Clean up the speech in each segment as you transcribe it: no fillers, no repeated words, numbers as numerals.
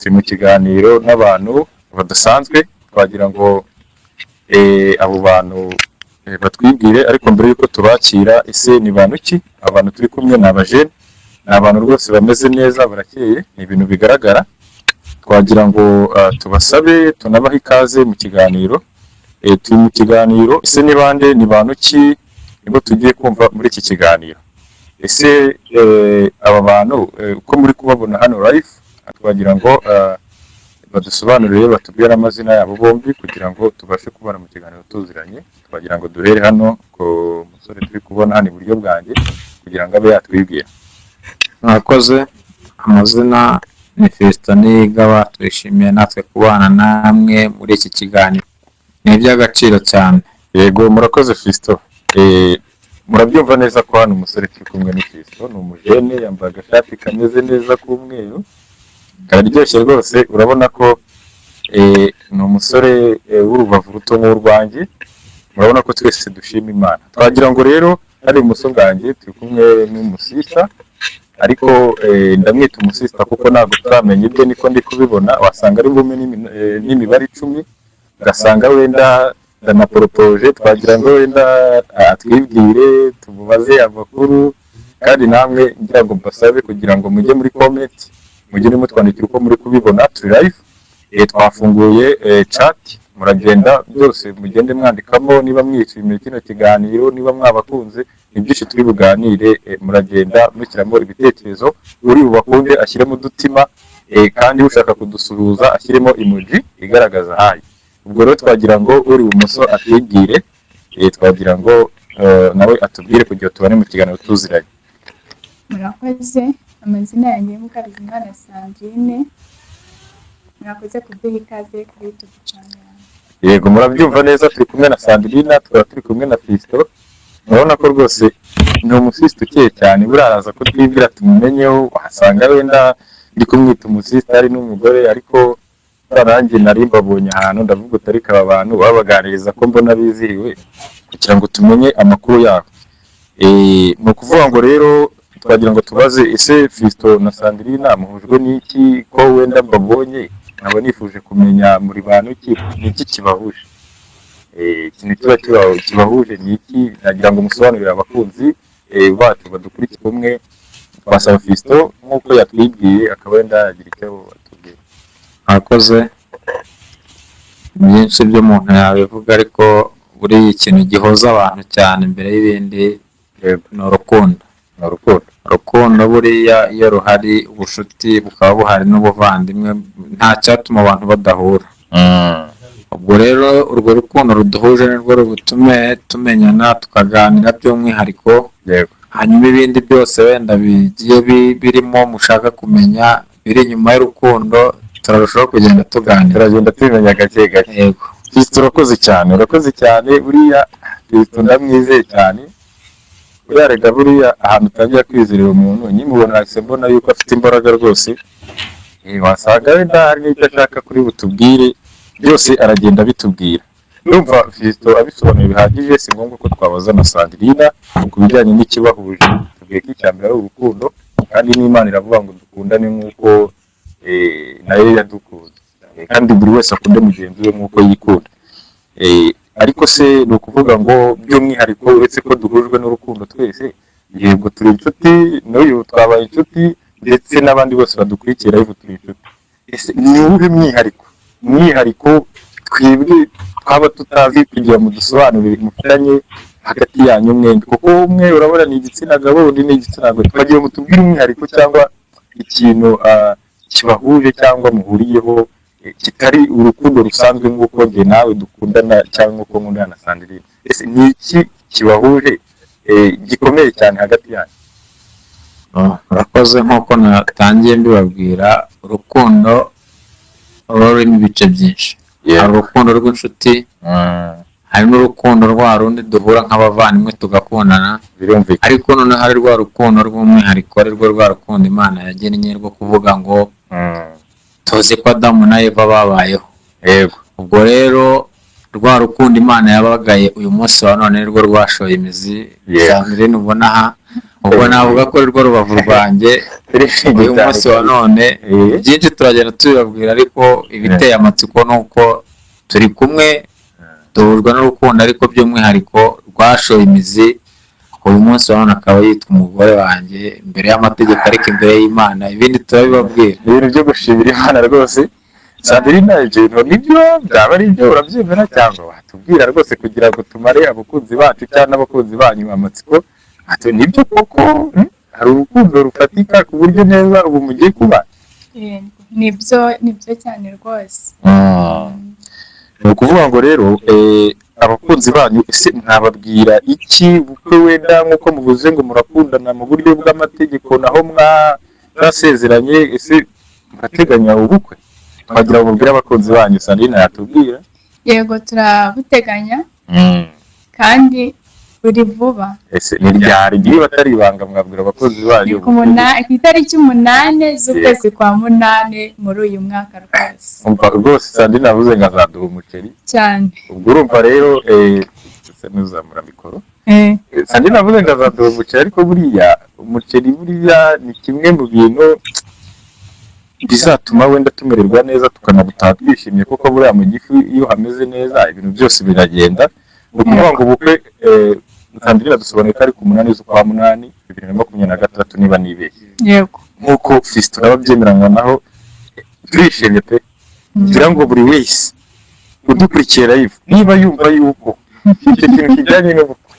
Turi mu kiganiro n'abantu badasanzwe. Twagira ngo abo bantu batwibwire, ariko mbere y'uko tubakira, ese ni bantu ki? Abantu turi kumwe ni abajene, ni abantu rwose bameze neza, barakeye, ni ibintu bigaragara. Twagira ngo tubasabe tunabahe ikaze mu kiganiro. Turi mu kiganiro "Ese ni bande? Ni bantu ki?" Nibwo tugiye kumva muri iki kiganiro. Ese aba bantu, uko muri kubabona hano live, twagira ngo badusobanurire, batubwire amazina yabo bombi kugira ngo tubashe kubana mu kiganiro tuziranye. Twagira ngo duhere hano ku musore turi kubona hano iburyo bwanjye kugira ngo abe yatwibwira. Murakoze. Amazina ni Fiston Niyigaba. Twishimiye natwe kubana namwe muri iki kiganiro, ni iby'agaciro cyane. Yego, murakoze, Fiston. Murabyumva neza ko hano umusore turi kumwe ni Fiston, ni umujene, yambaye agashati kameze neza k'umweru, kararyoshye rwose. Urabona ko ni umusore w'urubavu ruto nk'urwanjye. Murabona ko twese dushima Imana. Twagira ngo rero hari ibumoso bwanjye turi kumwe n'umusista, ariko ndamwita umusista kuko ntabwo turamenya ibye, niko ndi kubibona. Wasanga ari bume n'imibare 10, ugasanga wenda ndanaporopoje. Twagira ngo wenda atwibwire, tumubaze amakuru, kandi namwe ngira ngo mbasabe kugira ngo mujye muri comment, mugende mutwandikira uko muri kubibona. Turi live, twafunguye chat, muragenda byose mugende mwandikamo niba mwishimiye kino kiganiro, niba mwabakunze. Ni byinshi turi buganire. Muragenda mushyiramo ibitekerezo, uri bubakunde ashyiremo udutima, kandi ushaka kudusuhuza ashyiremo emoji igaragaza hi. Ubwo rero twagira ngo uri ibumoso atwibwire, twagira ngo nawe atubwire kugira ngo tubane mu kiganiro tuziranye. Murakoze. Amazina yanjye ni Mukabizimana Sandrine. Murakoze kuduha ikaze kuri YouTube channel yanjye. Yego, murabyumva neza, turi kumwe na Sandrine, tukaba turi kumwe na Fiston. Murabona ko rwose ni umusisita ukeye cyane. Buriya araza kutwibwira tumumenyeho. Wasanga wenda ndi kumwita umusisita ari n'umugore, ariko nanjye nari mbabonye ahantu ndavuga uti: "Ariko aba bantu babaganiriza ko mbona bizihiwe?" Kugira ngo tumenye amakuru yabo. Ni ukuvuga ngo rero twagira ngo tubaze: ese Fiston na Sandrine muhujwe n'iki, ko wenda mbabonye nkaba nifuje kumenya muri bantu ki, ni iki kibahuje? Ikintu kiba kibahuje ni iki? Nagira ngo musobanurire abakunzi bacu badukurikiye. Kumwe twasaba Fiston nk'uko yatwibwiye, akaba wenda yagira icyo atubwira. Murakoze. Byinshi by'umuntu yabivuga, ariko buriya ikintu gihuza abantu cyane mbere y'ibindi ni urukundo. Ni urukundo. Urukundo buriya iyo ruhari, ubucuti bukaba buhari n'ubuvandimwe, nta cyatuma abantu badahura. Ubwo rero urwo rukundo ruduhuje nirwo rubutume tumenyana, tukaganira by'umwihariko. Hanyuma ibindi byose wenda bigiye birimo mushaka kumenya biri inyuma y'urukundo, turarushaho kugenda tuganira. Turagenda tubimenya gake gake. Yego. Fiston, urakoze cyane, urakoze cyane. Buriya Fiston ndamwizeye cyane. Buriya rega, buriya ahantu utangira kwizerera umuntu, nkimubona nahise mbona yuko afite imbaraga rwose. Wasanga wenda hari n'icyo ashaka kuri butubwire, byose aragenda abitubwira. Ndumva Fiston abisobanuye bihagije, si ngombwa ko twabaza na Sandrine ku bijyanye n'ikibahuje. Tubwiye ko icya mbere ari urukundo, kandi n'Imana iravuga ngo dukundane nk'uko nayo yadukunze, kandi buri wese akunde mugenzi we nk'uko yikunda. Ariko se ni ukuvuga ngo by'umwihariko, uretse ko duhujwe n'urukundo twese, yego turi inshuti, n'uyu twabaye inshuti, ndetse n'abandi bose badukurikira live turi inshuti, ese ni uwuhe mwihariko twebwe twaba tutazi kugira ngo dusobanurire mufitanye hagati yanyu mwembi? Kuko umwe urabona ni igitsina gabo, undi ni igitsina gore. Twagira ngo tubwire umwihariko cyangwa ikintu kibahuje cyangwa muhuriyeho, kitari urukundo rusanzwe nk'uko njye nawe dukundana cyangwa nk'uko nkundana na Sandrine. Ese ni iki kibahuje gikomeye cyane hagati yanyu? Oh, murakoze. Nk'uko natangiye mbibabwira, urukundo ruba rurimo ibice byinshi. Hari urukundo rw'inshuti, hari n'urukundo rwa rundi duhura nk'abavandimwe tugakundana. Ariko noneho hari rwa rukundo rw'umwihariko, ari rwo rwa rukundo Imana yagennye rwo kuvuga ngo tuzi ko Adamu na Eva babayeho. Ubwo rero rwa rukundo Imana yabagaye, uyu munsi wa none nirwo rwashoye imizi. Sandrine ubona aha. Ubwo navuga ko ari rwo rubavu rwanjye. Turishimye Uyu cyane. munsi wa none byinshi turagenda tubibabwira, ariko ibiteye amatsiko ni uko turi kumwe, duhujwe n'urukundo, ariko by'umwihariko rwashoye imizi. Uyu munsi wa none akaba yitwa umugore wanjye imbere y'amategeko, ariko imbere y'Imana ibindi turabibabwira. Ni ibintu byo gushimira Imana rwose. Sandrine, ibyo bintu nibyo byaba ari byo, urabyemera cyangwa watubwira rwose kugira ngo tumare abakunzi bacu cyangwa n'abakunzi banyu amatsiko? Ati nibyo koko, hari urukundo rufatika ku buryo neza ubu mugiye kuba? Yego, nibyo, nibyo cyane rwose. Ni ukuvuga ngo rero abakunzi banyu ese mwababwira iki? Ubukwe wenda nk'uko muvuze ngo murakundana mu buryo bw'amategeko, naho mwasezeranye, ese murateganya ubukwe? Twagira ngo mubwire abakunzi banyu. Sandrine yatubwira. Yego, turabuteganya kandi buri vuba. Ese ni ryari, niba atari ibanga, mwabwira abakunzi banyu? Ni ku itariki 8 z'ukwezi kwa munani muri uyu mwaka rwose. Umva rwose, Sandrine avuze ngo azaduha umuceri. Cyane. Ubwo urumva rero, ese ntuzamura mikoro? Sandrine avuze ngo azaduha umuceri, ariko buriya umuceri buriya ni kimwe mu bintu bizatuma wenda tumererwa neza, tukanabutaha twishimye, kuko buriya mu gifu iyo hameze neza ibintu byose biragenda. Ni ukuvuga ngo ubukwe, Sandrine adusobanuye ko ari ku 8 z'ukwa munani 2026, niba nibeshye. Yego. Nk'uko Fiston nawe abyemeranywa naho, turishimye pe. Ngira ngo buri wese udukurikiye live, niba yumva yuko icyo kintu kijyanye n'ubukwe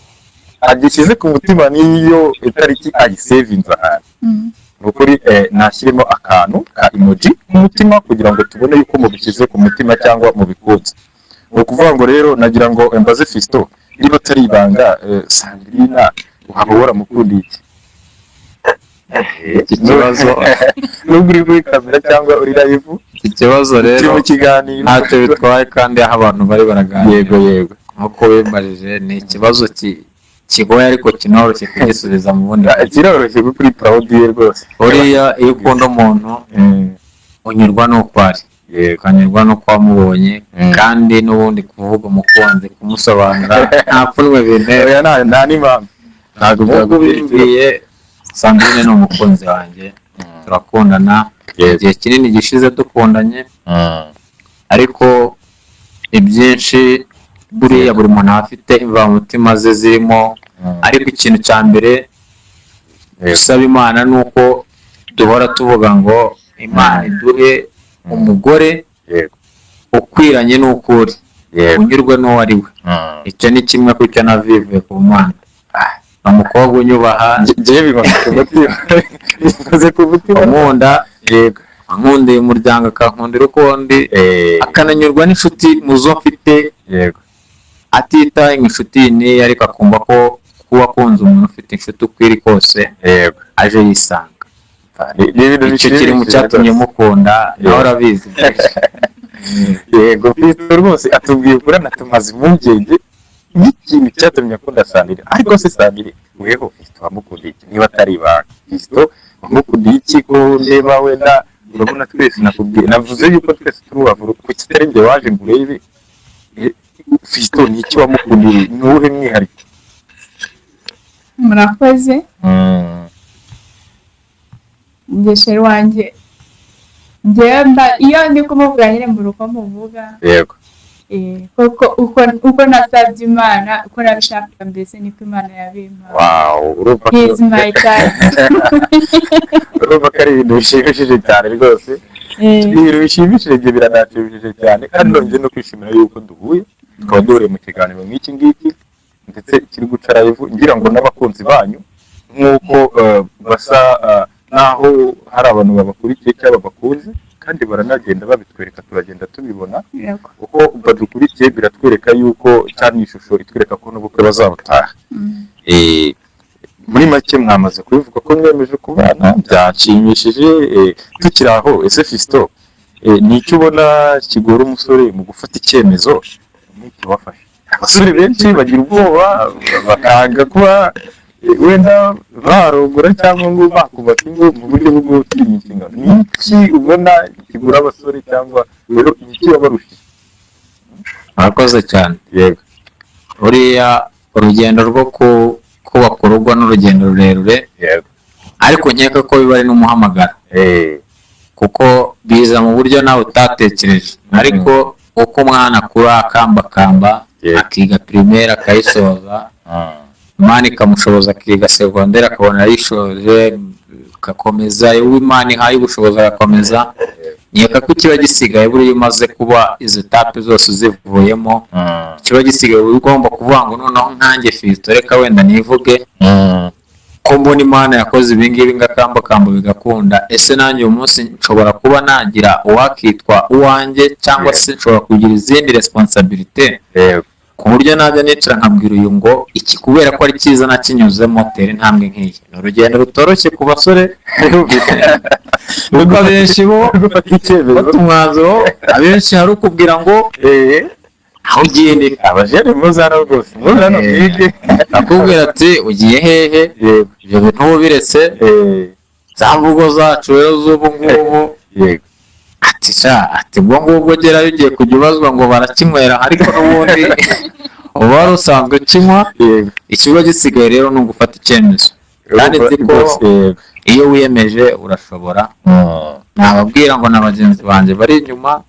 agishyize ku mutima, n'iyo itariki ayisevinze ahantu, ni ukuri nashyiremo akantu ka emoji k'umutima kugira ngo tubone yuko mubishyize ku mutima cyangwa mubikunze. Ni ukuvuga ngo rero nagira ngo mbaze Fiston, niba atari ibanga, Sandrina waba waramukundiye iki? Iki kibazo Nubwo uri muri kamera cyangwa uri live, Iki kibazo turi rero mu kiganiro. ntacyo bitwaye, kandi aho abantu bari baraganira. Yego. Nk'uko wimbajije, ni ikibazo kigoye ariko kinoroshye kugisubiza mu bundi buryo. Kiroroshye kuko uri proud ye rwose. Buriya iyo ukunda umuntu unyurwa n'uko ari, ukanyurwa n'uko wamubonye. Kandi n'ubundi kuvuga umukunzi, kumusobanura, nta pfunwe bintera. Oya, nta n'impamvu, ntabwo Nk'uko byagutera. bimbwiye, Sandrine ni umukunzi wanjye, turakundana igihe kinini gishize dukundanye, ariko ibyinshi buriya buri muntu aba afite imvamutima ze zirimo. Ariko ikintu cya mbere dusaba Imana ni uko duhora tuvuga ngo Imana iduhe umugore ukwiranye n'uko uri, unyurwe n'uwo ari we. Icyo ni kimwe ku cyo navivuye ku Mana, ni umukobwa unyubaha. Njyewe bimaze ku mutima, bimaze ku mutima. Unkunda, ankundiye umuryango, akankundira uko ndi, akananyurwa n'inshuti mu zo mfite, atitaye ngo inshuti iyi n'iyi, ariko akumva ko kuba akunze umuntu ufite inshuti uko iri kose aje yisanga. Ni ibintu Icyo kiri mu bishimishije cyatumye rwose. mukunda, nawe urabizi. Yego, Fiston rwose atubwiye ukuri, anatumaze impungenge n'ikintu cyatumye akunda Sandrine. Ariko se Sandrine, weho Fiston wamukundiye iki, niba atari ibanga? Fiston wamukundiye iki, ko ndeba wenda urabona twese, nakubwiye, navuze yuko twese turi urubavu, kuki atari njye waje ngo urebe? Fiston, ni iki wamukundiye? Ni uwuhe mwihariko? Murakoze. Njye chéri wanjye, njyewe mba iyo ndi kumuvuga nyine mbura uko muvuga. Koko uko nasabye Imana, uko nabishaka mbese, niko Imana yabimpa. Wow, urumva ko He is my type. Urumva ko ari ibintu bishimishije cyane rwose. Ibintu bishimishije, ibyo biranashimishije cyane, kandi nongeye no kwishimira yuko duhuye, tukaba duhuriye mu kiganiro nk'iki ngiki, ndetse kiri guca live. Ngira ngo n'abakunzi banyu, nk'uko basa naho hari abantu babakurikiye cyangwa babakunze, kandi baranagenda babitwereka, turagenda tubibona. Uko badukurikiye biratwereka yuko cyane ishusho itwereka ko n'ubukwe bazabutaha. Muri make mwamaze kubivuga ko mwemeje kubana, byanshimishije. Tukiri aho, ese Fiston, ni icyo ubona kigora umusore mu gufata icyemezo nk'iki wafashe? Abasore benshi bagira ubwoba, bakanga kuba wenda barongora cyangwa ngo bakubaka ingo mu buryo bwo gutinya inshingano. Ni iki ubona kigora abasore, cyangwa rero iki wabarushije? Murakoze cyane. Yego. Buriya urugendo rwo Kubaka urugo n'urugendo rurerure, ariko nkeka ko biba ari n'umuhamagaro, kuko biza mu buryo nawe utatekereje. Ariko uko umwana akura akambakamba, akiga primaire akayisoza, Imana ikamushoboza akiga secondaire akabona yayishoje, agakomeza, uwo Imana ihaye ubushobozi agakomeza, nkeka ko ikiba gisigaye buriya umaze kuba izo étapes zose uzivuyemo, ikiba gisigaye uba ugomba kuvuga ngo noneho nkanjye Fiston, reka wenda nivuge ko mbona Imana yakoze ibingibi ngakambakamba bigakunda, ese nanjye uyu munsi nshobora kuba nagira uwakitwa uwanjye, cyangwa se nshobora kugira izindi responsabilités, ku buryo najya nicara nkabwira uyu ngo iki kubera ko ari cyiza nakinyuzemo, tera intambwe nk'iyi. Ni urugendo rutoroshye ku basore, kuko abenshi bo gufata icyemezo, bafata umwanzuro, abenshi hari ukubwira ngo aho ugiye ni Abajene muzana rwose, muzana mwige. Akubwira ati ugiye hehe? Ibyo bintu uba ubiretse. Za mvugo zacu rero z'ubu ngubu, ati sha, ati ubwo ngubwo gerayo ugiye kujya ubazwa ngo barakinywera, ariko n'ubundi uba wari usanzwe ukinywa. Ikiba gisigaye rero ni ugufata icyemezo, kandi nzi ko iyo wiyemeje urashobora. Nababwira ngo na bagenzi banjye bari inyuma,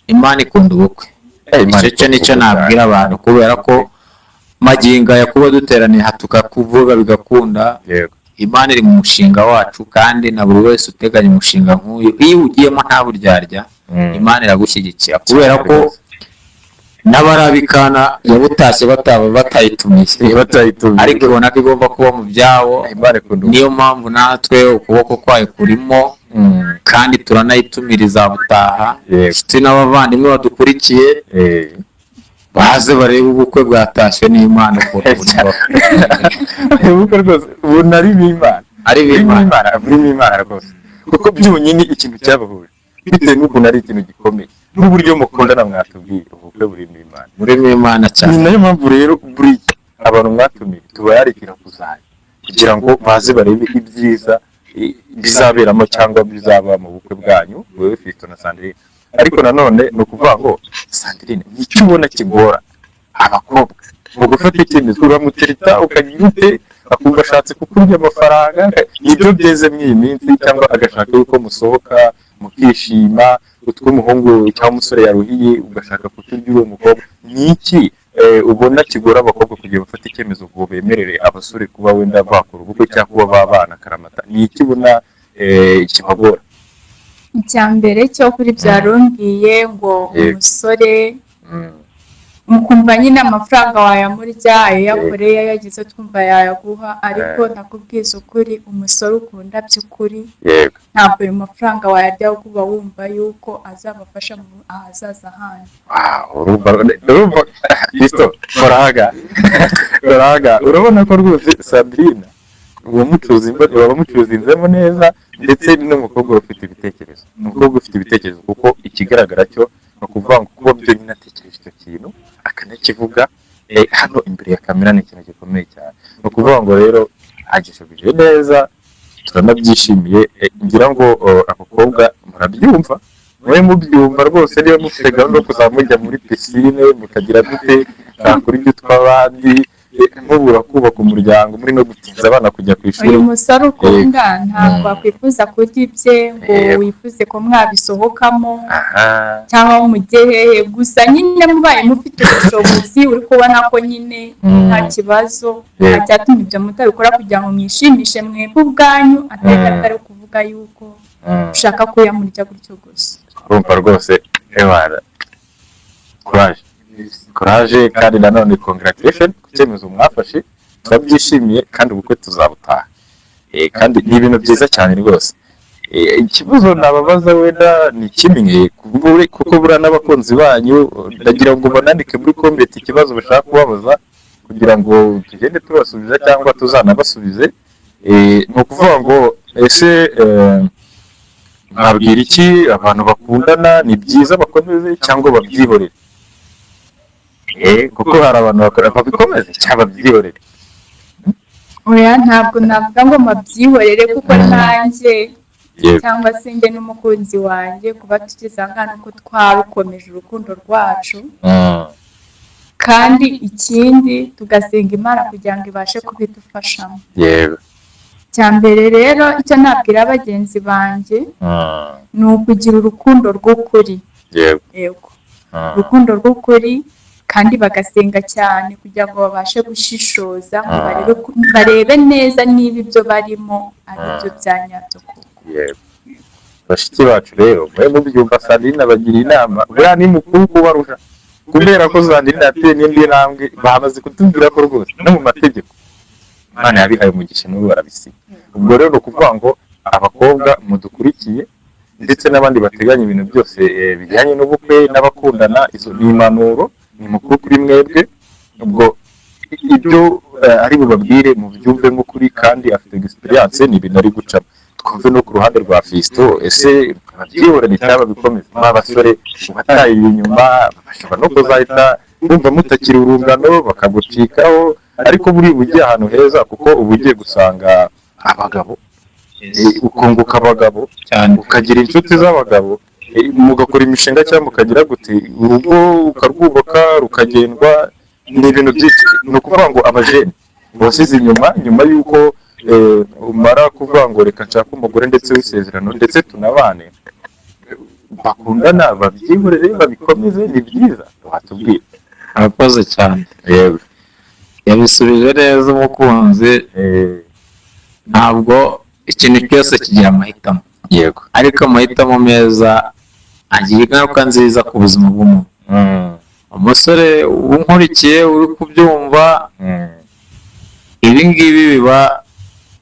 Imana ikunda ubukwe. Imana Icyo cyo nicyo ikunda. nabwira abantu, kubera ko magingo aya kuba duteraniye aha tukakuvuga bigakunda, Imana iri mu mushinga wacu, kandi na buri wese uteganya umushinga nk'uyu, iyo ugiyemo nta buryarya, Imana iragushyigikira, kubera ko n'abarabikana yabutashye bataba batayitumiye, batayitumiye, ariko ibona ko igomba kuba mu byabo. Imana ikunda ubukwe. Niyo mpamvu natwe ukuboko kwayo kurimo, kandi turanayitumira butaha. Inshuti n'abavandimwe badukurikiye, baze barebe ubukwe bwatashywe n'Imana ukuntu buryoha. Ubukwe rwose ubu ari b'Imana. Ari burimo b'Imana. Imana, burimo Imana rwose, kuko byonyine ikintu cyabahuje bitewe n'ukuntu ari ikintu gikomeye n'uburyo mukundana mwatubwiye, ubukwe burimo Imana. Burimo Imana Ni cyane. nayo mpamvu rero buriya abantu mwatumiye tubararikira kuzaza kugira ngo baze barebe ibyiza bizaberamo cyangwa bizaba mu bukwe bwanyu, wowe Fiston na Sandrine. Ariko nanone ni ukuvuga ngo Sandrine, nicyo ubona kigora abakobwa mu gufata icyemezo? Uramutereta ukagira ute, akumva ashatse kukurya amafaranga, nibyo byeze muri iyi minsi, cyangwa agashaka yuko musohoka mukishima, utw'umuhungu cyangwa umusore yaruhiye ugashaka kuturya uwo mukobwa. Ni iki ubona kigora abakobwa kugira bafate icyemezo ngo bemerere abasore kuba wenda bakora ubukwe cyangwa kuba babana akaramata? Ni iki ubona kibagora? Icya mbere cyo kuri byarumbwiye ngo umusore mukumva nyine amafaranga wayamurya, ayo yakoreye yagize twumva yayaguha, ariko ndakubwiza ukuri, umusore ukunda by'ukuri, ntabwo ayo mafaranga wayarya, kuko uba wumva yuko azabafasha mu ahazaza hanyu. Wow, urumva Kristo koraga koraga, urabona ko rwose Sabrina wamucuzinzemo neza, ndetse n'umukobwa ufite ibitekerezo, umukobwa ufite ibitekerezo, kuko ikigaragara cyo ni ukuvuga ngo kuba byonyine atekereje icyo kintu akanakivuga hano imbere ya kamera ni ikintu gikomeye cyane. Ni ukuvuga ngo rero agishubije neza, turanabyishimiye. Ngira ngo abakobwa murabyumva, mube mubyumva rwose, niba mufite gahunda yo kuzaba mujya muri pisine mukagira gute, ntakora ibyo tw'abandi, mubura kubaka umuryango, muri no gutinza abana kujya ku ishuri. Uyu musore ukunda ntabwo wakwifuza kurya ibye ngo wifuze ko mwabisohokamo cyangwa mujye hehe. Gusa nyine mubaye mufite ubushobozi, uri kubona ko nyine nta kibazo, nta cyatuma ibyo mutabikora kugira ngo mwishimishe mwebwe ubwanyu, atari atari ukuvuga yuko ushaka kuyamurya gutyo gusa. Urumva rwose, ebara, courage, courage, kandi nanone congratulation ku cyemezo mwafashe, turabyishimiye kandi ubukwe tuzabutaha. Kandi ni ibintu byiza cyane rwose. Ikibazo nababaza wenda ni kimwe, kuko buriya n'abakunzi banyu ndagira ngo banandike muri comment ikibazo bashaka kubabaza kugira ngo tugende tubasubiza cyangwa tuzanabasubize. Ni ukuvuga ngo ese mwabwira iki abantu bakundana? Ni byiza bakomeze cyangwa babyihorere? Kuko hari abantu bakora babikomeze cyangwa babyihorere. Oya, ntabwo navuga ngo mabyihorere, kuko nanjye cyangwa se njye n'umukunzi wanjye kuba tugeze aha ngaha nuko twarukomeje urukundo rwacu. Kandi ikindi, tugasenga Imana kugira ngo ibashe kubidufashamo. Cya mbere rero, icyo nabwira bagenzi banjye ni ukugira urukundo rw'ukuri. Yego, urukundo rw'ukuri, kandi bagasenga cyane kugira ngo babashe gushishoza, ngo barebe neza niba ibyo barimo ari byo bya nyabyo koko. Yego. Bashiki bacu rero, mwe mubyumva, Sandrine abagira inama. Buriya ni mukuru kubarusha, kubera ko Sandrine yateye n'indi ntambwe. Bamaze kutubwira ko rwose no mu mategeko Imana yabihaye umugisha, n'ubu barabisinya. Ubwo rero ni ukuvuga ngo abakobwa mudukurikiye ndetse n'abandi bateganya ibintu byose bijyanye n'ubukwe n'abakundana, izo ni impanuro, ni mukuru kuri mwebwe. Ubwo ibyo ari bubabwire mubyumve nk'ukuri, kandi afite experience, ni ibintu ari gucamo. Twumve no ku ruhande rwa Fiston, ese ababyihorana icyaba bikomeza ba basore wataye inyuma, bashobora no kuzahita bumva mutakiri urungano bakagucikaho. Ariko buri ugiye ahantu heza, kuko uba ugiye gusanga abagabo, ukunguka abagabo cyane, ukagira inshuti z'abagabo, mugakora imishinga cyangwa mukagira gute, urugo ukarwubaka rukagendwa. Ni ibintu byinshi. Ni ukuvuga ngo abajene wasize inyuma, nyuma y'uko umara kuvuga ngo reka nshake umugore ndetse w'isezerano ndetse tunabane, bakundana, babyihorere, babikomeze, ni byiza. Watubwira. Arakoze cyane. Yego. Yabisubije neza umukunzi. Ntabwo ikintu cyose kigira amahitamo, ariko amahitamo meza agira ingaruka nziza ku buzima bw'umuntu. Umusore unkurikiye uri kubyumva, ibi ngibi biba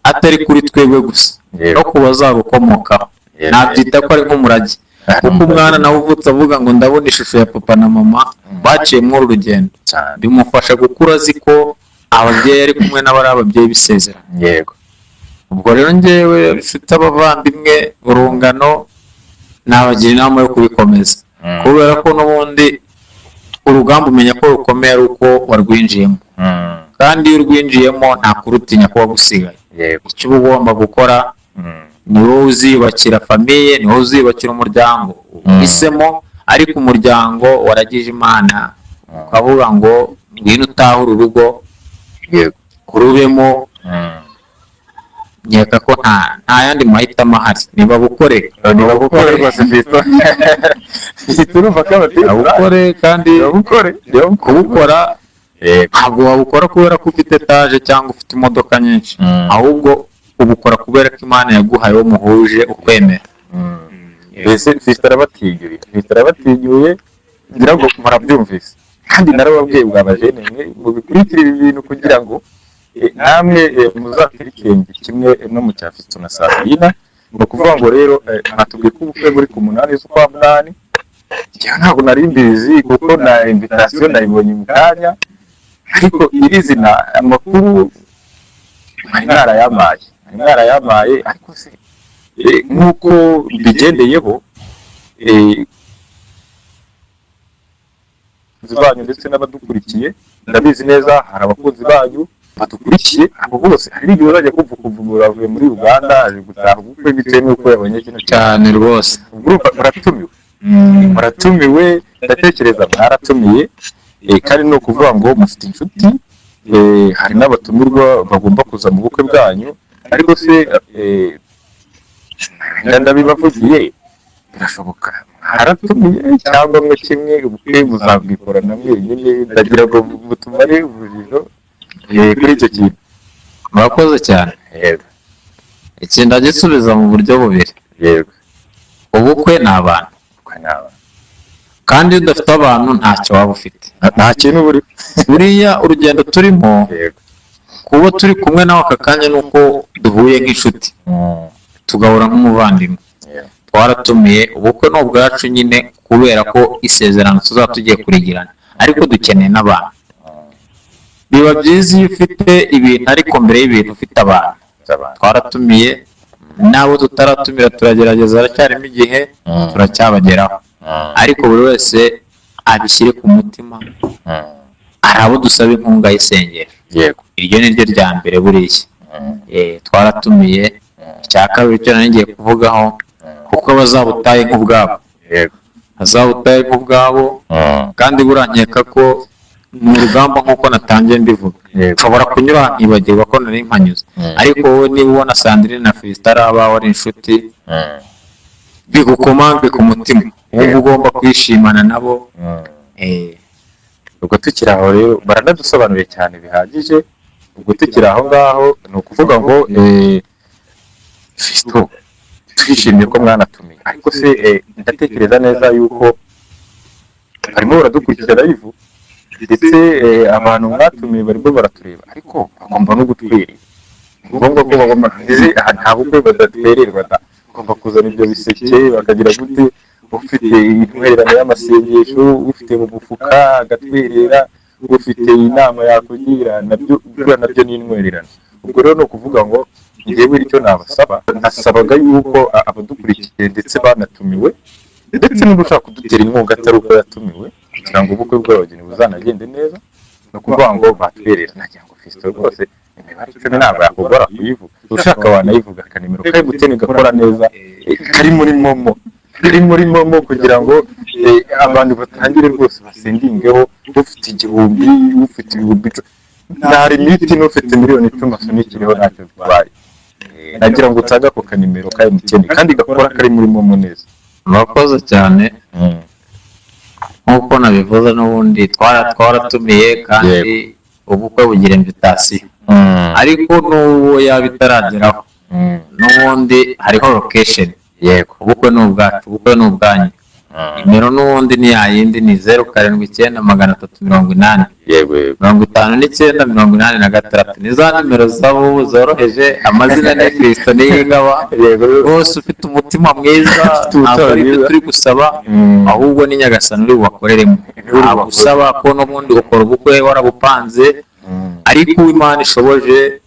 atari kuri twebwe gusa, no ku bazarukomokaho. Nabyita ko ari nk'umurage, kuko umwana nawe uvutse avuga ngo ndabona ishusho ya papa na mama baciye muri uru rugendo, bimufasha gukura azi ko ababyeyi ari kumwe nabo ari ababyeyi b'isezerano. Ubwo rero njyewe mfite abavandimwe, urungano, nabagira inama yo kubikomeza, kubera ko n'ubundi urugamba umenya ko rukomeye ari uko warwinjiyemo, kandi iyo urwinjiyemo nta kurutinya kuba gusigaye. Icyo uba ugomba gukora, ni wowe uziyubakira famille, ni wowe uziyubakira umuryango uhisemo. Ariko umuryango waragije Imana, ukavuga ngo ngwino utahure urugo, kurubemo, nkeka ko nta yandi mahitamo ahari, niba bukore. Niba gukore rwose, Fiston. Fiston, urumva ko abateye Bukore kandi niba bukore, niba bukore. Kubukora, ntabwo wabukora kubera ko ufite etaje cyangwa ufite imodoka nyinshi, ahubwo ubukora kubera ko Imana yaguhaye uwo muhuje ukwemera. Mbese Fiston arabatinyuye, Fiston arabatinyuye, ngira ngo murabyumvise. Kandi narababwiye bwa bajene mwe mubikurikire ibi bintu kugira ngo namwe muzatere ikirenge kimwe no mu cya Fiston na Sabrina. Ni ukuvuga ngo rero mwatubwiye ko ubukwe buri ku 8 z'ukwa munani. Njyewe ntabwo nari mbizi, kuko na invitation nayibonye mu kanya, ariko iri zina amakuru mwari mwarayamaye, mwari mwarayamaye. Ariko se nk'uko mbigendeyeho, abakunzi banyu ndetse n'abadukurikiye, ndabizi neza hari abakunzi banyu badukurikiye, abo bose hari n'igihe uzajya kumva ukumva umuntu avuye muri Uganda aje gutaha ubukwe bitewe n'uko yabonye kino kintu. Cyane rwose. Ubwo urumva muratumiwe, muratumiwe, ndatekereza mwaratumiye. Kandi ni ukuvuga ngo mufite inshuti, hari n'abatumirwa bagomba kuza mu bukwe bwanyu. Ariko se ndabibavugiye, birashoboka mwaratumiye cyangwa mwe kimwe ubukwe muzabwikorana mwenyine? Ndagira ngo mutumare urujijo kuri icyo kintu. Murakoze cyane. Iki ndagisubiza mu buryo bubiri. Ubukwe ni abantu, Ubukwe ni abantu. kandi iyo udafite abantu ntacyo waba ufite. Nta kintu buri. Buriya urugendo turimo, kuba turi kumwe nawe aka kanya, ni uko duhuye nk'inshuti, tugahura nk'umuvandimwe. Twaratumiye, ubukwe ni ubwacu nyine, kubera ko isezerano tuzaba tugiye kurigirana, ariko dukeneye n'abantu. Biba byiza iyo ufite ibintu, ariko mbere y'ibintu ufite abantu. Abantu. Twaratumiye, n'abo tutaratumira turagerageza, haracyarimo igihe, turacyabageraho. Ariko buri wese abishyire ku mutima, hari abo dusaba inkunga y'isengesho. Iryo ni ryo rya mbere buriya. Twaratumiye. Icya kabiri cyo nari ngiye kuvugaho, kuko bazabutaye nk'ubwabo, bazabutaye nk'ubwabo. Kandi buriya nkeka ko Ni urugamba nk'uko natangiye mbivuga. Nshobora kunyura nkibagirwa ko nari mpanyuze, ariko wowe niba ubona Sandrine na Fiston ari abawe, ari inshuti, bigukomange ku mutima, wumva ugomba kwishimana nabo. Ubwo tukiri aho rero, baranadusobanuriye cyane bihagije. Ubwo tukiri aho ngaho, ni ukuvuga ngo Fiston, twishimiye ko mwanatumiye, ariko se ndatekereza neza yuko barimo baradukurikira live, ndetse abantu mwatumiye barimo baratureba, ariko bagomba no gutwerera. Ni ngombwa ko bagomba, ndetse aha nta bukwe badatwererwa da. Bagomba kuzana ibyo biseke, bakagira gute, ufite intwererano y'amasengesho, ufite mu mufuka agatwerera, ufite inama yakugira, nabyo buriya nabyo ni intwererano. Ubwo rero ni ukuvuga ngo njyewe icyo nabasaba, nasabaga yuko abadukurikiye ndetse banatumiwe, ndetse n'undi ushaka kudutera inkunga atari uko yatumiwe, kugira ngo ubukwe bw'abageni buzanagende neza, ni ukuvuga ngo batwerera. Nagira ngo Fiston rwose imibare 10 ntabwo yakugora kuyivuga, ushaka wanayivuga. Akanimero ka MTN gakora neza, kari muri MoMo, kari muri MoMo, kugira ngo abantu batangire rwose basendingeho, ufite 1000, ufite 10,000, nta limite, n'ufite miliyoni 10 asunikireho, ntacyo bitwaye. Nagira ngo utange ako kanimero ka MTN kandi gakora kari muri MoMo neza. Murakoze cyane. Nk'uko nabivuze n'ubundi, twaratumiye kandi ubukwe bugira invitation, ariko n'uwo yaba itarageraho, n'ubundi hariho location. Ubukwe ni ubwacu, ubukwe ni ubwanyu. Nimero n'ubundi ni yayindi, ni 079 380 yego yego 59 86. Ni za nimero z'abubu zoroheje. Amazina ni Fiston Niyigaba. Rwose ufite umutima mwiza, ntabwo ari ibyo mwiza. turi gusaba, ahubwo ni Nyagasani uri bubakoreremo. Uri Ntabwo usaba ko n'ubundi ukora ubukwe warabupanze, ariko uwo Imana ishoboje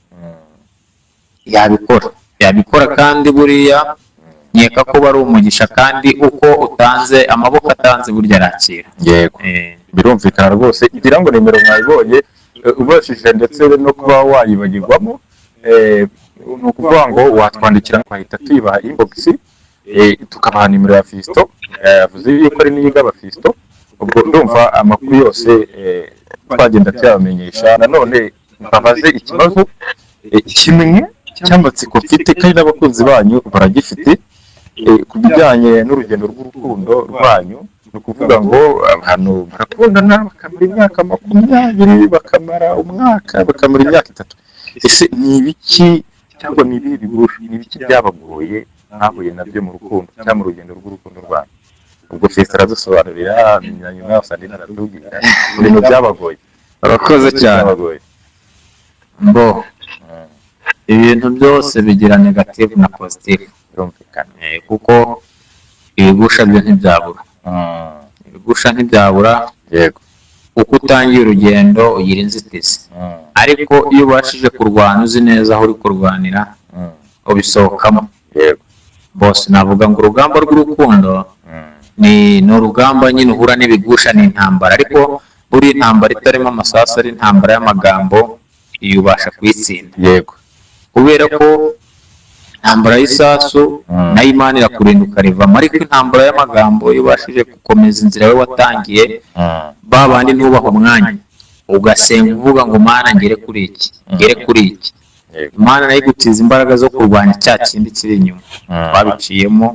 yabikora, yabikora. Kandi buriya nkeka ko bari umugisha, kandi uko utanze, amaboko atanze burya arakira. Birumvikana rwose. Ngira ngo nimero mwayibonye, ubashije ndetse no kuba wayibagirwamo, ni ukuvuga ngo watwandikira twahita tuyibaha inbox, tukabaha nimero ya Fiston. Yavuze yuko ari Niyigaba Fiston. Ubwo ndumva amakuru yose twagenda tuyabamenyesha. Nanone mbabaze ikibazo kimwe cy'amatsiko mfite, kandi n'abakunzi banyu baragifite, ku bijyanye n'urugendo rw'urukundo rwanyu. Ni ukuvuga ngo abantu barakundana bakamara imyaka 20, bakamara umwaka, bakamara imyaka 3. Ese ni ibiki cyangwa ni ibihe bigusha, ni ibiki byabagoye mwahuye nabyo mu rukundo cyangwa mu rugendo rw'urukundo rwanyu? Ubwo Fiston aradusobanurira, nyuma Sandrine aratubwira ibintu byabagoye. Urakoze cyane. Byabagoye. Mbo ibintu byose bigira negative na positive. Kuko ibigusha byo ntibyabura, ibigusha ntibyabura. Uko utangiye urugendo ugira inzitizi, ariko iyo ubashije kurwana uzi neza aho uri kurwanira, ubisohokamo. Bose navuga ngo urugamba rw'urukundo ni urugamba nyine uhura n'ibigusha, ni intambara, ariko buri intambara itarimo amasasu, ari intambara y'amagambo, iyo ubasha kuyitsinda. Kubera ko intambara y'isasu nayo Imana irakurinda ukarivamo, ariko intambara y'amagambo, iyo ubashije gukomeza inzira we watangiye, ba bandi ntubahe umwanya, ugasenga uvuga ngo: "Mana, ngere kuri iki, ngere kuri iki." Imana nayo igutiza imbaraga zo kurwanya cya kindi kiri inyuma. Twabiciyemo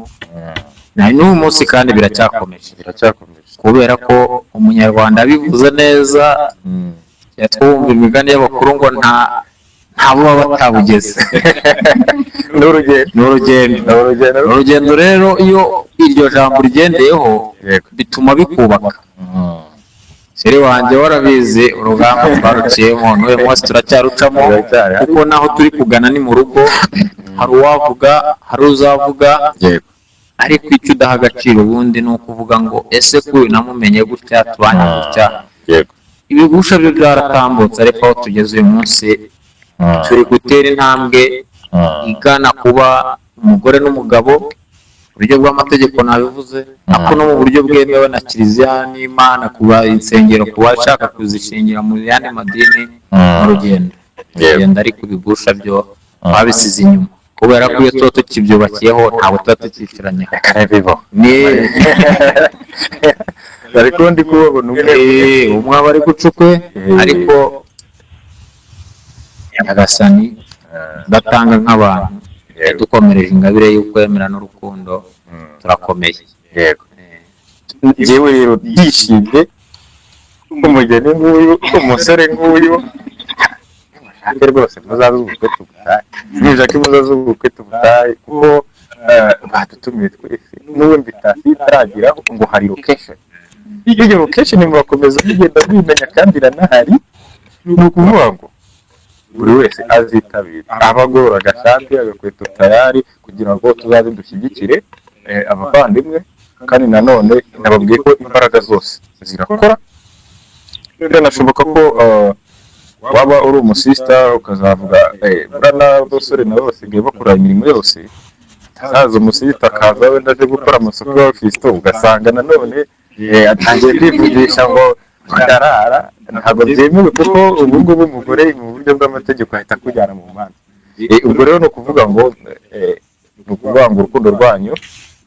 na n'uyu munsi kandi biracyakomeje. Biracyakomeje. Kubera ko Umunyarwanda abivuze neza, twumva imigani y'abakuru ngo nta buba batabugeze. Ni urugendo. Ni urugendo. Ni urugendo. Urugendo rero, iyo iryo jambo urigendeyeho, bituma bikubaka. Chéri wanjye, warabizi, urugamba twaruciyemo, n'uyu munsi turacyarucamo. Turacyari. Kuko naho turi kugana ni mu rugo, hari uwavuga, hari uzavuga, ariko icyo udaha agaciro ubundi ni ukuvuga ngo: "Ese ko uyu namumenye gutya, tubanye gutya?" Ibigusha byo byaratambutse, ariko aho tugeze uyu munsi turi gutera intambwe igana kuba umugore n'umugabo mu buryo bw'amategeko, nabivuze, ariko no mu buryo bwemewe na kiliziya n'Imana, kuba insengero, ku bashaka kuzishingira mu yandi madini, mu rugendo rugendo. Ariko ibigusha byo babisize inyuma, kubera ko iyo tuba tukibyubakiyeho ntabwo tuba tukicaranye. Reka bibaho. Ni Ariko ndi kubabona umwe. Umwe aba ari guca ukwe, ariko Nyagasani ndatanga nk'abantu yadukomereje ingabire y'ukwemera n'urukundo, turakomeye. Yego, njyewe rero ndishimye, umugeni nk'uyu, umusore nk'uyu, mushake rwose muzaze ubukwe tubutahe, nushake muzaze ubukwe tubutahe, kuko badutumiye twese. N'ubu invitation itarageraho ngo hari location. Iyo location murakomeza mugenda mwimenya, kandi iranahari. Ni ukuvuga ngo buri wese azitabira aba agorora agashati, agakweto tayari, kugira ngo tuzaze dushyigikire abavandimwe. Kandi nanone nababwiye ko imbaraga zose zirakora. Biranashoboka ko waba uri umusista ukazavuga, buriya n'abasore nabo basigaye bakora imirimo yose, haza umusista akaza wenda aje gukora amasuku ya Fisito, ugasanga nanone atangiye kwivugisha ngo ndarara. Ntabwo byemewe, kuko ubu ngubu umugore mu buryo bw'amategeko ahita akujyana mu manza. Ubwo rero ni ukuvuga ngo urukundo rwanyu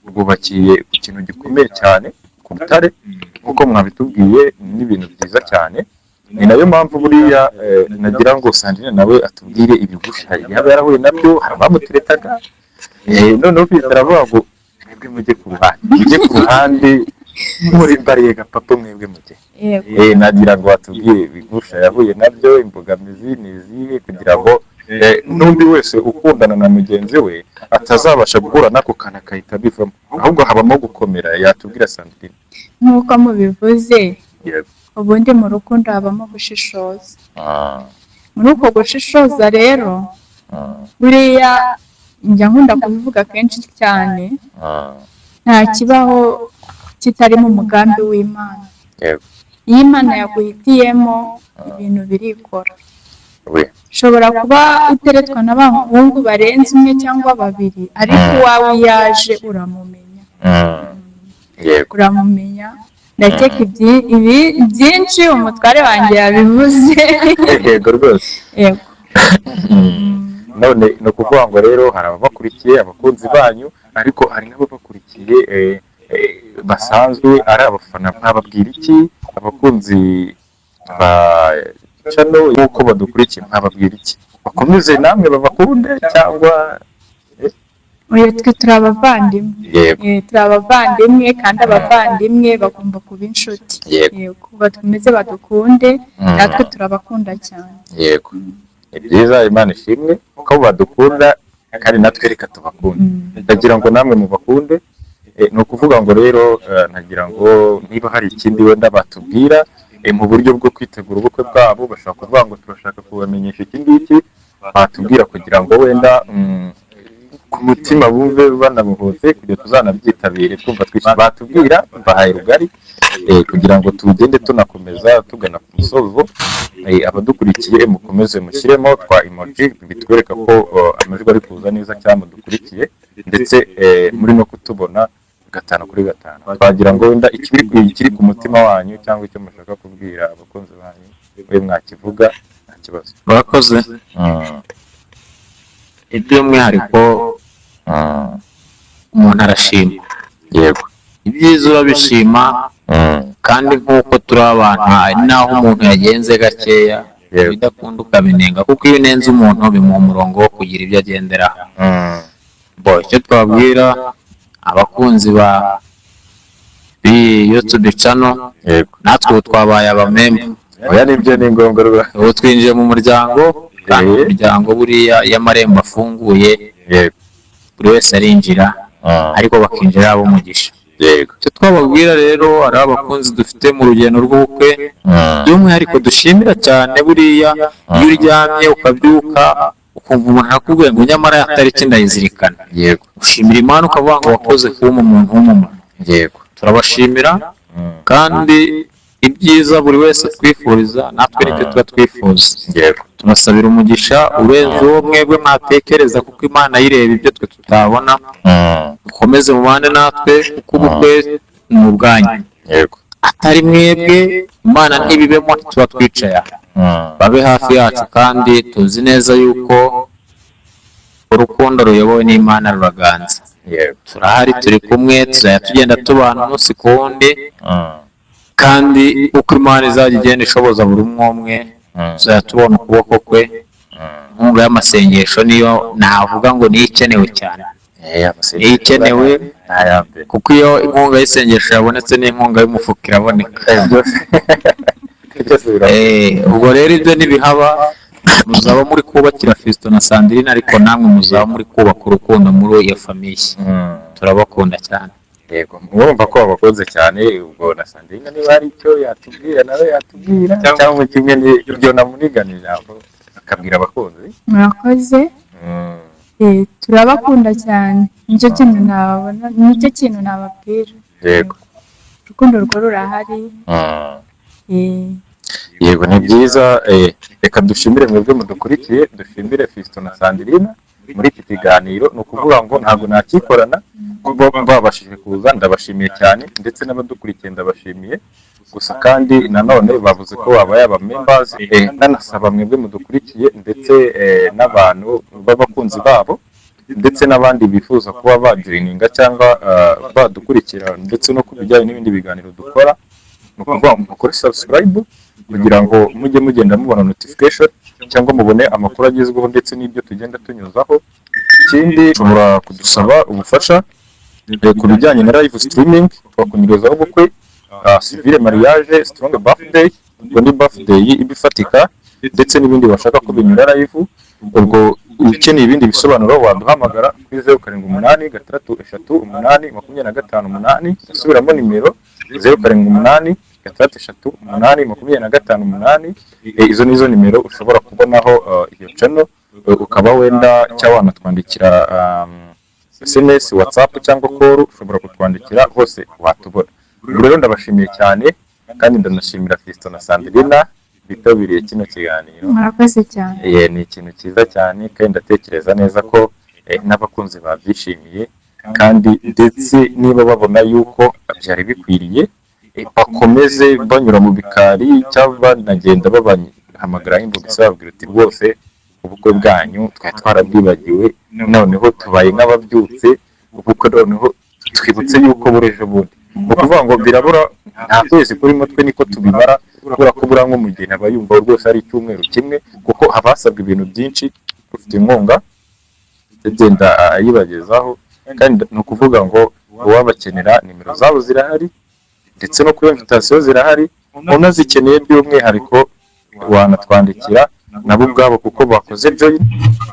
rwubakiye ku kintu gikomeye cyane, ku rutare, nk'uko mwabitubwiye, n'ibintu byiza cyane. Ni nayo mpamvu buriya nagira ngo Sandrine nawe atubwire ibigusha yaba yarahuye nabyo. Hari abamuteretaga, noneho Fisito aravuga ngo mwebwe mujye ku ruhande, mujye ku ruhande, muri mbariye gapapa, mwebwe mujye. Yego. Nagira ngo atubwire ibigusha yahuye nabyo, imbogamizi ni izihe, kugira ngo n'undi wese ukundana na mugenzi we atazabasha guhura n'ako kantu akahita abivamo, ahubwo habamo gukomera. Yatubwira Sandrine. Nk'uko mubivuze, ubundi mu rukundo habamo gushishoza. Muri uko gushishoza rero, buriya njya nkunda kubivuga kenshi cyane, nta kibaho kitarimo umugambi w'Imana. Iyo Imana yaguhitiyemo, ibintu birikora. Ushobora kuba uteretwa n'abahungu barenze umwe cyangwa babiri, ariko uwawe yaje uramumenya. Uramumenya. Ndakeka ibi byinshi umutware wanjye yabivuze. Yego rwose. Yego. None ni ukuvuga ngo rero hari ababakurikiye, abakunzi banyu, ariko hari n'ababakurikiye basanzwe ari abafana. Mwababwira iki abakunzi ba channel nk'uko badukurikiye? Mwababwira iki? Bakomeze namwe babakunde cyangwa? Oya, twe turi abavandimwe. Turi abavandimwe, kandi abavandimwe bagomba kuba inshuti. Yego, bakomeze badukunde, natwe turabakunda cyane. Yego, ni byiza, Imana ishimwe ko badukunda, kandi natwe reka tubakunde. Ndagira ngo namwe mubakunde. Ni ukuvuga ngo rero nagira ngo niba hari ikindi wenda batubwira mu buryo bwo kwitegura ubukwe bwabo, bashobora kuvuga ngo turashaka kubamenyesha iki ngiki, batubwira kugira ngo wenda ku mutima bumve banabohotse, kugira tuzanabyitabire twumva twishimye. Batubwira, bahaye rugari, kugira ngo tugende tunakomeza tugana ku musozo. Abadukurikiye mukomeze mushyiremo twa emoji bitwereka ko amajwi ari kuza neza cyangwa mudukurikiye, ndetse muri no kutubona gatanu kuri gatanu. Twagira ngo wenda ikiri ku mutima wanyu cyangwa icyo mushaka kubwira abakunzi banyu, we mwakivuga nta kibazo. Murakoze. Iby'umwihariko umuntu arashima. Ibyiza urabishima, kandi nk'uko turi abantu, hari n'aho umuntu yagenze gakeya, ibidakunda ukabinenga, kuko iyo unenze umuntu bimuha umurongo wo kugira ibyo agenderaho. Bo icyo twabwira abakunzi ba b'iyi YouTube channel, natwe ubu twabaye abamemba. Oya, nibyo, ni ngombwa rwose. Ubu twinjiye mu muryango, kandi umuryango buriya iyo amarembo afunguye, buri wese arinjira, ariko bakinjira ab'umugisha. Icyo twababwira rero, hari abakunzi dufite mu rugendo rw'ubukwe, by'umwihariko dushimira cyane. Buriya iyo uryamye ukabyuka ukumva umuntu arakubwiye ngo nyamara ya tariki ndayizirikana, ushimira Imana, ukavuga ngo wakoze kuba umuntu w'umumaro. Turabashimira, kandi ibyiza buri wese twifuriza natwe nicyo tuba twifuza. Tunasabira umugisha urenze uwo mwebwe mwatekereza, kuko Imana yireba ibyo twe tutabona. Mukomeze mubane natwe, kuko ubukwe ni ubwanyu. Atari mwebwe, Imana ntibibemo, tuba twicaye aha. Babe hafi yacu, kandi tuzi neza yuko urukundo ruyobowe n'Imana ruraganza. Turahari, turi kumwe, tuzajya tugenda tubana umunsi ku wundi. Kandi uko Imana izajya igenda ishoboza buri umwe umwe, tuzajya tubona ukuboko kwe. Inkunga y'amasengesho niyo navuga ngo niyo ikenewe cyane. Amasengesho Niyo ikenewe, ni aya mbere. kuko iyo inkunga y'isengesho yabonetse, n'inkunga y'umufuka iraboneka. Byose byose biraboneka. Ubwo rero ibyo nibihaba, muzaba muri kubakira Fiston na Sandrine, ariko namwe muzaba muri kubaka urukundo muri iyo famille. Turabakunda cyane. Yego, murumva ko babakunze cyane. Ubwo na Sandrine niba hari icyo yatubwira, nawe yatubwira, cyangwa kimwe n'ibyo namunigana ijambo akabwira abakunzi. Murakoze. Turabakunda cyane, nicyo kintu nababona, nicyo kintu nababwira. Urukundo rwo rurahari. Yego, ni byiza. Reka dushimire mwebwe mudukurikiye, dushimire Fiston na Sandrine muri iki kiganiro. Ni ukuvuga ngo ntabwo nakikorana, kuba babashije kuza ndabashimiye cyane, ndetse n'abadukurikiye ndabashimiye. Gusa kandi nanone bavuze ko babaye aba members. Nanasaba mwebwe mudukurikiye, ndetse n'abantu b'abakunzi babo, ndetse n'abandi bifuza kuba bajoininga cyangwa badukurikira, ndetse no ku bijyanye n'ibindi biganiro dukora, ni ukuvuga ngo mukore subscribe kugira ngo mujye mugenda mubona notification cyangwa mubone amakuru agezweho ndetse n'ibyo tugenda tunyuzaho. Ikindi, ushobora kudusaba ubufasha ku bijyanye na live streaming, twakunyurizaho ubukwe, civil marriage, strong birthday, ubwo ni birthday iba ifatika, ndetse n'ibindi bashaka ko binyura live. Ubwo ukeneye ibindi bisobanuro waduhamagara kuri 0786388258. Ndasubiramo nimero: 0786388258. Izo nizo nimero ushobora kubonaho iyo channel. Ukaba wenda cyangwa wanatwandikira SMS, WhatsApp cyangwa call, ushobora kutwandikira hose watubona. Ubwo rero ndabashimiye cyane, kandi ndanashimira Fiston na Sandrina bitabiriye kino kiganiro. Murakoze cyane. Ni ikintu cyiza cyane, kandi ndatekereza neza ko n'abakunzi babyishimiye, kandi ndetse niba babona yuko byari bikwiriye, bakomeze banyura mu bikari cyangwa banagenda babahamagara inbox, bababwira uti: "Rwose ubukwe bwanyu twari twarabwibagiwe, noneho tubaye nk'ababyutse ubukwe, noneho twibutse yuko buri ejo bundi." Ni ukuvuga ngo birabura nta kwezi kurimo, twe niko tubibara, kubera ko buriya nk'umugeni aba yumva rwose ari icyumweru kimwe, kuko haba hasabwa ibintu byinshi. Ufite inkunga agenda ayibagezaho, kandi ni ukuvuga ngo uwabakenera nimero zabo zirahari, ndetse no kuri invitation zirahari. Unazikeneye by'umwihariko wanatwandikira nabo ubwabo, kuko bakoze join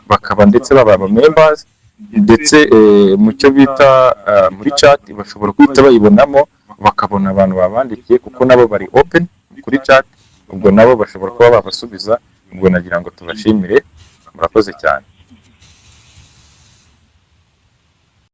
bakaba ndetse babaye aba members, ndetse mu cyo bita muri chat bashobora guhita bayibonamo, bakabona abantu babandikiye, kuko nabo bari open kuri chat. Ubwo nabo bashobora kuba babasubiza. Ubwo nagira ngo tubashimire, murakoze cyane.